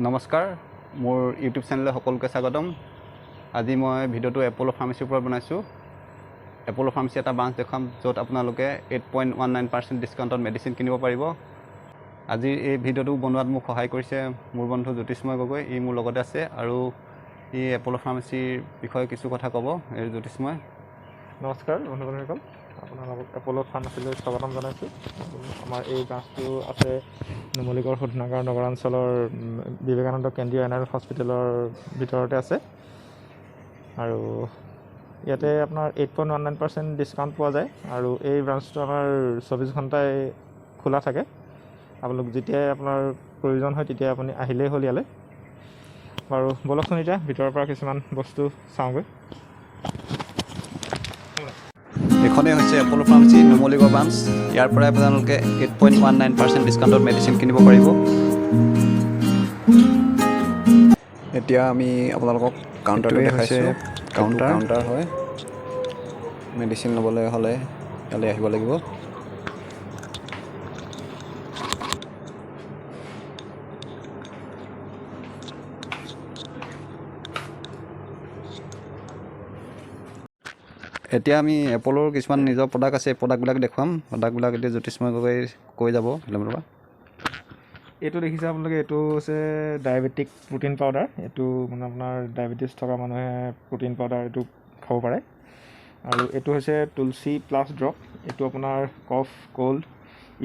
নমস্কাৰ, মোৰ ইউটিউব চেনেললৈ সকলোকে স্বাগতম। আজি মই ভিডিঅ'টো এপ'ল' ফাৰ্মাচীৰ ওপৰত বনাইছোঁ। এপ'ল' ফাৰ্মাচী এটা ব্ৰাঞ্চ দেখুৱাম, য'ত আপোনালোকে 8.19% ডিছকাউণ্টত মেডিচিন কিনিব পাৰিব। আজিৰ এই ভিডিঅ'টো বনোৱাত মোক সহায় কৰিছে মোৰ বন্ধু জ্যোতিষ্ময় গগৈ। ই মোৰ লগতে আছে আৰু ই এপ'ল' ফাৰ্মাচীৰ বিষয়ে কিছু কথা ক'ব। এই জ্যোতিষ্ময়। নমস্কাৰ বন্ধু বান্ধৱীসকল, আপোনালোকক এপ'ল' ফাৰ্মাচীলৈ স্বাগতম জনাইছোঁ। আমাৰ এই ব্ৰাঞ্চটো আছে নুমলীগড় শোধনাগাৰ নগৰাঞ্চলৰ বিবেকানন্দ কেন্দ্ৰীয় এন আৰ এল হস্পিটেলৰ ভিতৰতে আছে। আৰু ইয়াতে আপোনাৰ 8.19% discount পোৱা যায়। আৰু এই ব্ৰাঞ্চটো আমাৰ 24 ঘণ্টাই খোলা থাকে। আপোনালোক যেতিয়াই আপোনাৰ প্ৰয়োজন হয়, তেতিয়াই আপুনি আহিলেই হ'ল ইয়ালৈ। বাৰু, ব'লকচোন, এতিয়া ভিতৰৰ পৰা কিছুমান বস্তু চাওঁগৈ। এইখনেই হৈছে এপ'ল' ফাৰ্মাচী নুমলীগড় ব্ৰাঞ্চ। ইয়াৰ পৰাই আপোনালোকে 8.19% ডিছকাউণ্টত মেডিচিন কিনিব পাৰিব। এতিয়া আমি আপোনালোকক কাউণ্টাৰটো এইটোৱে দেখাইছোঁ। হৈছে কাউণ্টাৰ কাউণ্টাৰ হয়। মেডিচিন ল'বলৈ হ'লে ইয়ালৈ আহিব লাগিব। এতিয়া আমি এপ'ল'ৰ কিছুমান নিজৰ প্ৰডাক্ট আছে, এই প্ৰডাক্টবিলাক দেখুৱাম। প্ৰডাক্টবিলাক এতিয়া জ্যোতিষ্ময় গগৈ কৈ যাব সেইফালৰ পৰা। এইটো দেখিছে আপোনালোকে, এইটো হৈছে ডায়েবেটিক প্ৰ'টিন পাউডাৰ। এইটো মানে আপোনাৰ ডায়েবেটিছ থকা মানুহে প্ৰ'টিন পাউডাৰ এইটো খাব পাৰে। আৰু এইটো হৈছে তুলসী প্লাছ ড্ৰপ। এইটো আপোনাৰ cough, cold,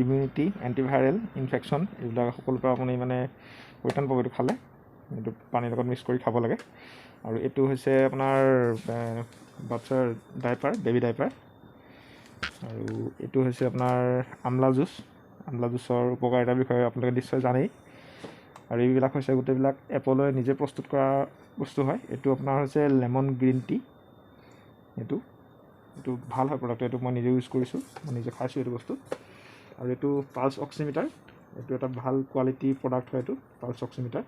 immunity, antiviral, infection, এইবিলাক সকলোৰ পৰা আপুনি মানে পৰিত্ৰাণ পাব এইটো খালে। এইটো পানীৰ লগত মিক্স কৰি খাব লাগে। আৰু এইটো হৈছে আপোনাৰ বাচ্ছাৰ ডাইপাৰ, বেবী ডাইপাৰ। আৰু এইটো হৈছে আপোনাৰ আমলা জুচ। আমলা জুচৰ উপকাৰিতাৰ বিষয়ে আপোনালোকে নিশ্চয় জানেই। আৰু এইবিলাক হৈছে গোটেইবিলাক এপ'ল'ই নিজে প্ৰস্তুত কৰা বস্তু হয়। এইটো আপোনাৰ হৈছে লেমন গ্ৰীণ টি। এইটো ভাল হয় প্ৰডাক্টটো। এইটো মই নিজে ইউজ কৰিছোঁ, মই নিজে খাইছোঁ এইটো বস্তু। আৰু এইটো পালছ অক্সিমিটাৰ। এইটো এটা ভাল কোৱালিটি প্ৰডাক্ট হয়, এইটো পালছ অক্সিমিটাৰ।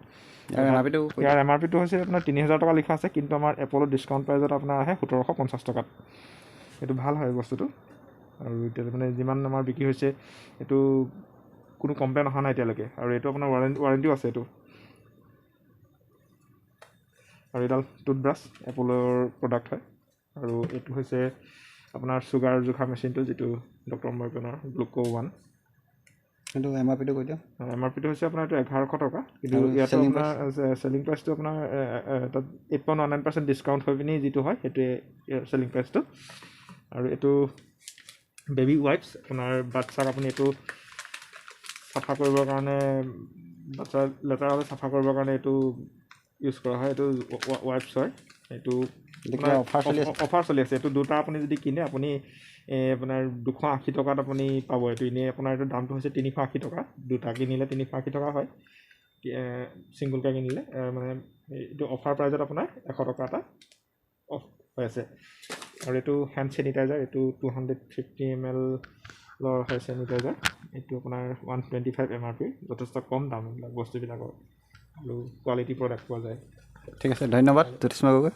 ইয়াৰ এম আৰ পিটো? ইয়াৰ এম আৰ পিটো হৈছে আপোনাৰ 3000 টকা লিখা আছে, কিন্তু আমাৰ এপ'ল' ডিছকাউণ্ট প্ৰাইজত আপোনাৰ আহে 1750 টকাত। এইটো ভাল হয় বস্তুটো। আৰু এতিয়া মানে যিমান আমাৰ বিক্ৰী হৈছে, এইটো কোনো কমপ্লেইন অহা নাই এতিয়ালৈকে। আৰু এইটো আপোনাৰ ৱাৰেণ্টিও আছে এইটো। আৰু এইডাল টুথব্ৰাছ, এপ'ল'ৰ প্ৰডাক্ট হয়। আৰু এইটো হৈছে আপোনাৰ চুগাৰ জোখা মেচিনটো, যিটো ডক্টৰ মৰিপেনৰ গ্লুক' ওৱান। সেইটো এম আৰ পিটো কৈ দিয়ক। এম আৰ পিটো হৈছে আপোনাৰ এইটো 1100 টকা, কিন্তু আৰু ইয়াতো selling আপোনাৰ চেলিং প্ৰাইচটো আপোনাৰ তাত 8.19% discount হৈ পিনি যিটো হয়, সেইটোৱে ইয়াৰ চেলিং প্ৰাইচটো। আৰু এইটো বেবী ৱাইপছ। আপোনাৰ বাচ্ছাক আপুনি এইটো চাফা কৰিবৰ কাৰণে, বাচ্ছাৰ লেতেৰা হ'লে চাফা কৰিবৰ কাৰণে এইটো ইউজ কৰা হয়। এইটো ৱাইপছ হয় এইটো। এতিয়া অফাৰ চলি আছে। অফাৰ চলি আছে। এইটো দুটা আপুনি যদি কিনে, আপুনি আপোনাৰ 280 টকাত আপুনি পাব এইটো। এনেই আপোনাৰ এইটো দামটো হৈছে 380 টকা। দুটা কিনিলে 380 টকা হয়, ছিংগলকৈ কিনিলে মানে এইটো অফাৰ প্ৰাইজত আপোনাৰ 100 টকা এটা অফ হৈ আছে। আৰু এইটো হেণ্ড চেনিটাইজাৰ। এইটো 250 ml-ৰ হয় চেনিটাইজাৰ। এইটো আপোনাৰ 125 MRP। যথেষ্ট কম দাম এইবিলাক বস্তুবিলাকৰ আৰু কোৱালিটি প্ৰডাক্ট পোৱা যায়। ঠিক আছে, ধন্যবাদ জ্যোতিষ্ময় গগৈ।